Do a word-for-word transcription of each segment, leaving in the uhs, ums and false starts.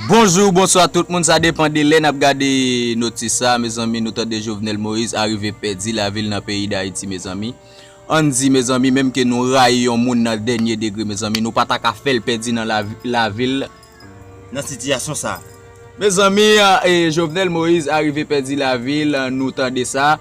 Bonjou, bonswa tout moun, sa depann de lè n ap gade notis sa, mezanmi, nou tande Jovenel Moïse arive pèdi lavi l nan peyi Dayiti, mezanmi. Ann di, mezanmi, menm ke nou rayi yon moun nan dènye degre, mezanmi, nou pa ta ka fè l pèdi nan lavi, lavi l. Nan sitiyasyon sa. Mezanmi, e, Jovenel Moïse arive pèdi lavi l, nou tande sa.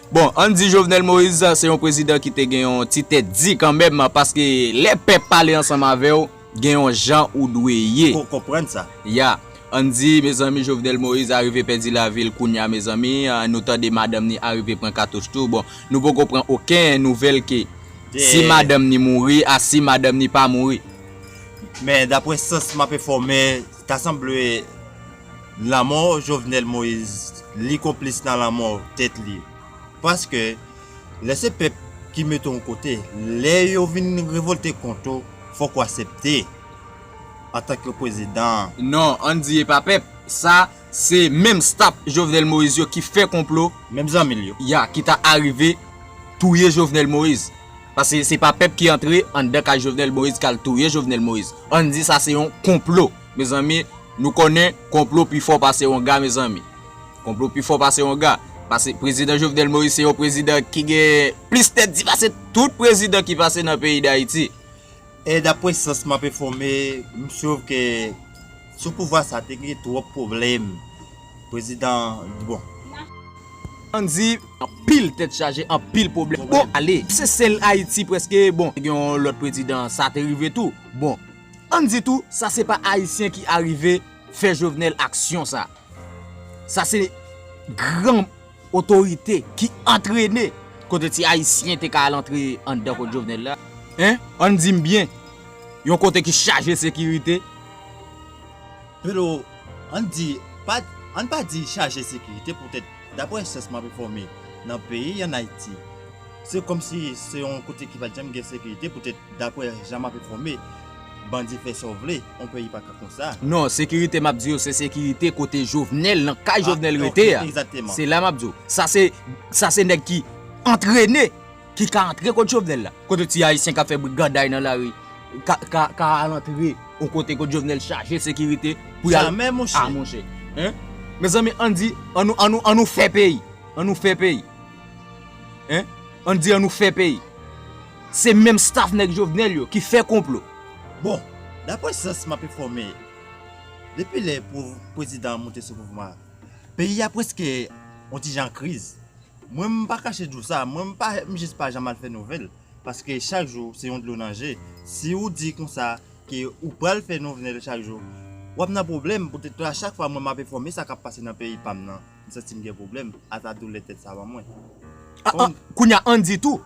Bon, ann di Jovenel Moïse se yon prezidan ki te gen yon ti tèt di kanmenm, paske lè pèp pale ansanm avè w, gen yon jan ou dwe ye. Ou konprann sa? Ya. Ann di, mezanmi, Jovenel Moïse arive pèdi lavi l kounye a, mezanmi. Ah, nou tande madanm ni arive pran katouch tou. Bon, nou poko pran okenn nouvèl ke si madanm ni mouri, a si madanm ni pa mouri. Men, daprè sous m ap enfòme, ta sanble lanmò Jovenel Moïse, li konplis nan lanmò tèt li. Paske, lè se pèp ki mete w yon kote, lè yo vin revòlte kont ou, fòk ou aksepte antanke prezidan. Non, ann di e pa pèp. Sa, se menm staff Jovenel Moïse yo ki fè konplo. Menm zanmi l yo. Ya, ki ta arive touye Jovenel Moïse. Paske se pa pèp ki antre anndan kay Jovenel Moïse k al touye Jovenel Moïse. Ann di sa se yon konplo. Mezanmi, nou konnen konplo pi fò pase onga, mezanmi. Konplo pi fò pase onga. Paske prezidan Jovenel Moïse se yon prezidan ki gen plis tèt di pase tout prezidan ki pase nan peyi Dayiti. E daprè sous m ap enfòme, m swete ke sou pouvwa sa te gen twòp pwoblèm. Prezidan, bon. Ann di, anpil tèt chaje, anpil pwoblèm. Bon, ale, se sèl Ayiti prèske, bon, gen yon lòt prezidan, sa te rive tou. Bon, ann di tou, sa se pa Ayisyen ki arive fè Jovenel aksyon sa. Sa se gran otorite ki antrene kote ti Ayisyen te ka al antre anndan kot Jovenel la. Hein? Ann di m byen, yon kote ki chaje sekirite. Pero, ann di, pa, ann pa di chaje sekirite poutèt, daprè sous m ap enfòme, nan peyi ann Ayiti, se kòmsi se yon kote ki pa t janm gen sekirite poutèt, daprè jan m ap enfòme, bandi fè sa w vle, yon peyi pa ka konsa. Non, sekirite m ap di w, se sekirite kote Jovenel, nan kay Jovenel rete a. Egzakteman. Se la m ap di w. Sa se, sa se nèg ki antrene, ki ka antre kot Jovenel la. Kote ti Ayisyen k ap fè briganday nan lari, ka, ka, ka al antre yon kote kot Jovenel chaje sekirite pou y al. Jamè, monchè. Ah, monchè. Hein? Mezanmi, ann di, ann nou, ann nou, ann nou fè peyi. Ann nou fè peyi. Hein? Ann di ann nou fè peyi. Se menm staff nèg Jovenel yo ki fè konplo. Bon, daprè sous m ap enfòme, depi lè pou prezidan an monte sou pouvwa, peyi a prèske yon ti jan an kriz. Mwen, m pa kache di w sa, mwen, m pa, m jis pa janm al fè nouvèl, paske chak jou se yon dlo nan je. Si w di konsa ke ou pral fè nouvèl chak jou, w ap nan pwoblèm, poutèt a chak fwa mwen m ap enfòme sa k ap pase nan peyi pa m nan, m santi m gen pwoblèm, ata doulè tèt sa ban mwen. Ah, ah, kounye a, ann di tou,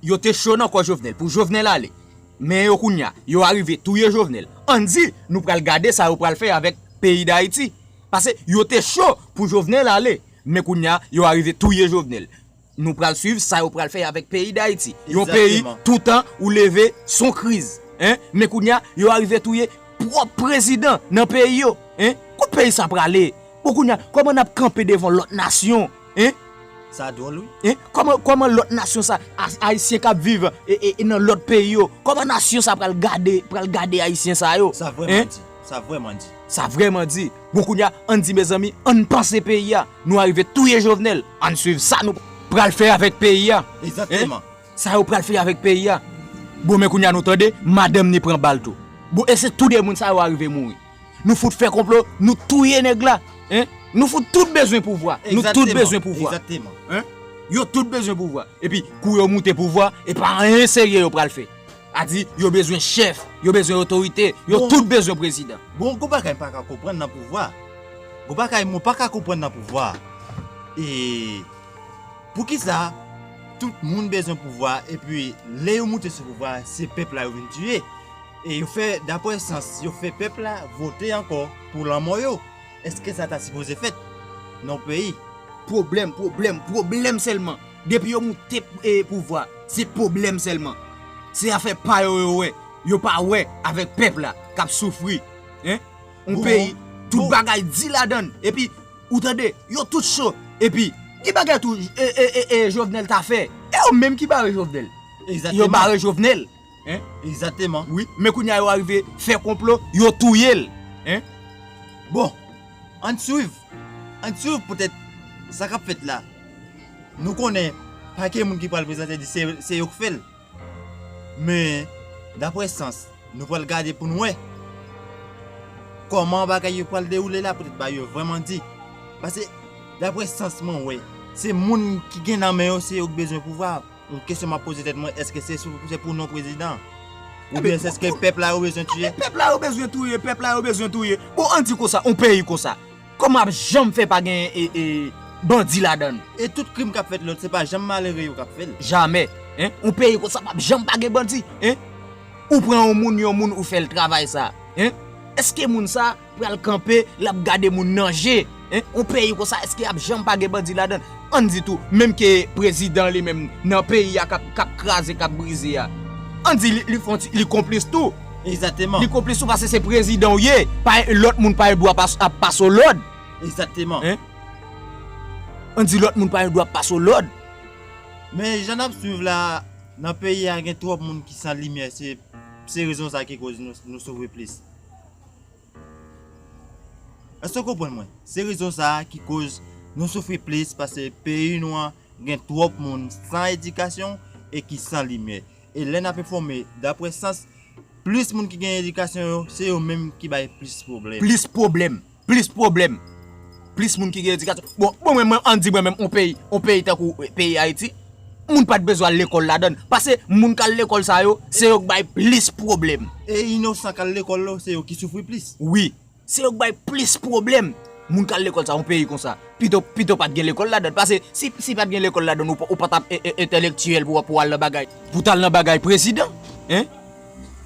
yo te cho nan kò Jovenel, pou Jovenel ale. Men yo kounye a, yo arive touye Jovenel. Ann di, nou pral gade sa yo pral fè avèk peyi Dayiti. Paske yo te cho pou Jovenel ale. Men kounye a, yo arive touye Jovenel. Nou pral swiv sa yo pral fè avèk peyi Dayiti. Yon peyi, toutan ou leve, s on kriz. Hein? Men kounye a, yo arive touye pwòp prezidan nan peyi yo. Hein? Kot peyi sa prale? Bon, kounye a, kòman n ap kanpe devan lòt nasyon? Hein? Sa dwòl, wi. Hein? Kòman, kòman lòt nasyon sa, a, Ayisyen k ap viv e, e, e nan lòt peyi yo, kòman nasyon sa pral gade, pral gade Ayisyen sa yo? Sa vrèman di. Sa vrèman di. Sa vrèman di. Bon, kounye a, ann di, mezanmi, ann panse peyi a. Nou arive touye Jovenel. Ann swiv sa nou pral fè avèk peyi a. Egzakteman. Hein? Sa yo pral fè avèk peyi a. Bon, men kounye a nou tande, madanm ni pran bal tou. Bon, e se tou de moun sa yo arive mouri. Nou fout fè konplo, nou touye nèg la. Hein? Nou fout tout bezwen pouvwa. Nou tout bezwen pouvwa. Egzakteman. Hein? Yo tout bezwen pouvwa. Epi, kou yo moute pouvwa, e pa anyen serye yo pral fè. A di, yo bezwen chèf, yo bezwen otorite, yo tout bezwen prezidan. Bon, gon bagay m pa ka konprann nan pouvwa. Gon bagay mwen pa ka konprann nan pouvwa. E poukisa tout moun bezwen pouvwa, epi lè yo moute sou pouvwa, se pèp la yo vin tiye? E yo fè, daprè sous, yo fè pèp la vote ankò pou lanmò yo. Èske sa ta sipoze fèt nan yon peyi? Pwoblèm, pwoblèm, pwoblèm sèlman. Depi yo moute, e, pouvwa, se pwoblèm sèlman. Se afè pa yo yo wè. Yo pa wè avèk pèp la k ap soufri. Hein? Yon peyi, tout bagay di ladan l. Epi, ou tande, yo tout cho. Epi, gen bagay tou, e, e, e, e, Jovenel ta fè. E yo menm ki bare Jovenel. Yo bare Jovenel. Hein? Egzakteman. Wi, men kounye a yo arive fè konplo, yo touye l. Hein? Bon, ann swiv. Ann swiv poutèt sa k ap fèt la. Nou konnen pakèt moun ki pral prezante di se, se yo k fè l. Men, daprè sans, nou pral gade pou n wè kòman bagay yo pral dewoule la, poutèt bagay yo vrèman di. Paske, daprè sans mwen wè, se moun ki gen nan men yo, se yo k bezwen pouvwa. Yon kesyon m ap poze tèt mwen, èske se sou, se pou non prezidan? Oubyen se èske pèp la yo bezwen touye? Pèp la yo bezwen touye, pèp la yo bezwen touye. Bon, ann di konsa, yon peyi konsa, kòman ap janm fè pa gen e, e, bandi ladan l? E tout krim k ap fèt lòt, se pa janm malere yo k ap fè l? Jamè, en? Yon peyi konsa p ap janm pa gen bandi, en? Ou pran yon moun, yon moun, ou fè l travay sa, en? Èske moun sa pral kanpe, l ap gade moun nan je, en? Yon peyi konsa, èske ap janm pa gen bandi ladan l? Ann di tou, menm ke prezidan li menm nan peyi a k ap, k ap kraze, k ap brize a. Ann di li, li fè yon ti, li konplis tou. Egzakteman. Li konplis tou paske se prezidan w ye. Pa, lòt moun pa gen dwa pas, ap pase w lòd. Egzakteman. En? Ann di lòt moun pa gen dwa ap pase w lòd. Men jan n ap swiv la, nan peyi a gen twòp moun ki san limyè, se, se rezon sa ki koz nou, nou soufri plis. Èske w konprann mwen? Se rezon sa a ki koz nou soufri plis paske peyi nou an gen twòp moun san edikasyon e ki san limyè. E lè n ap enfòme, daprè sans, plis moun ki gen edikasyon yo, se yo menm ki bay plis pwoblèm. Plis pwoblèm. Plis pwoblèm. Plis moun ki gen edikasyon. Bon, bon, mwen, mwen, ann di mwen menm, yon peyi, yon peyi tankou, eh, peyi Ayiti, moun pa t bezwen al lekòl ladan l. Paske moun k al lekòl sa yo, se yo k bay plis pwoblèm. E inosan k al lekòl yo, se yo ki soufri plis. Wi. Se yo k bay plis pwoblèm. Moun k al lekòl sa, yon peyi konsa. Pito, pito pa t gen lekòl ladan l. Paske si, si pa t gen lekòl ladan l, ou pa, ou pa t ap e, e, entèlektyèl pou, pou al nan bagay, pou t al nan bagay prezidan. En?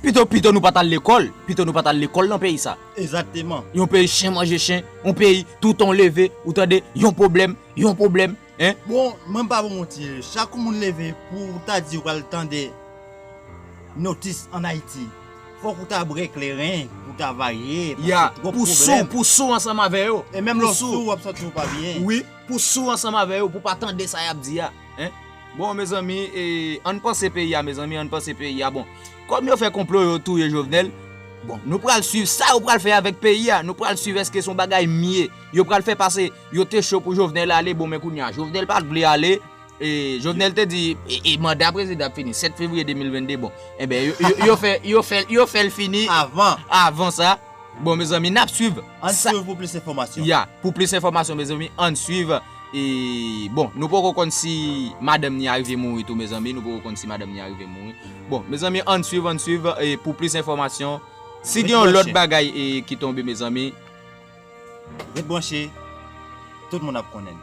Pito, pito nou pa t al lekòl. Pito nou pa t al lekòl nan peyi sa. Egzakteman. Yon peyi chen manje chen. Yon peyi, tout tan w leve, ou tande, yon pwoblèm, yon pwoblèm. En? Bon, mwen pa pou manti, chak moun leve pou w ta di w pral tande notis ann Ayiti, fòk ou ta bwè kleren, pou w ta varye, paske twòp pwoblèm. Ya, pou sou, pou sou ansanm avè yo. E menm lè w sou, w ap santi w pa byen. Wi, pou sou ansanm avè yo, pou pa tande sa y ap di a. En? Bon, mezanmi, e, ann panse peyi a, mezanmi, ann panse peyi a. Bon, kòm yo fè konplo, yo touye Jovenel, bon, nou pral swiv sa yo pral fè avèk peyi a. Nou pral swiv èske se yon bagay m ye yo pral fè pase. Yo te cho pou Jovenel ale, bon, men kounye a, Jovenel pa t vle ale. E, Jovenel te di, e, e, manda prezidan ap fini sèt fevriye de mil venn de, bon. Enben, yo, yo, yo fè, yo fè, yo fè l fini avan, avan sa. Bon, mezanmi, n ap swiv. Ann swiv pou plis enfòmasyon. Ya, pou plis enfòmasyon, mezanmi, ann swiv. E, bon, nou poko konn si madanm ni a rive mouri tou, mezanmi. Nou poko konn si madanm ni a rive mouri. Bon, mezanmi, ann swiv, ann swiv, e, pou plis enfòmasyon. Si gen yon lòt bagay, e, ki tonbe, mezanmi, ret branche, tout moun ap konnen.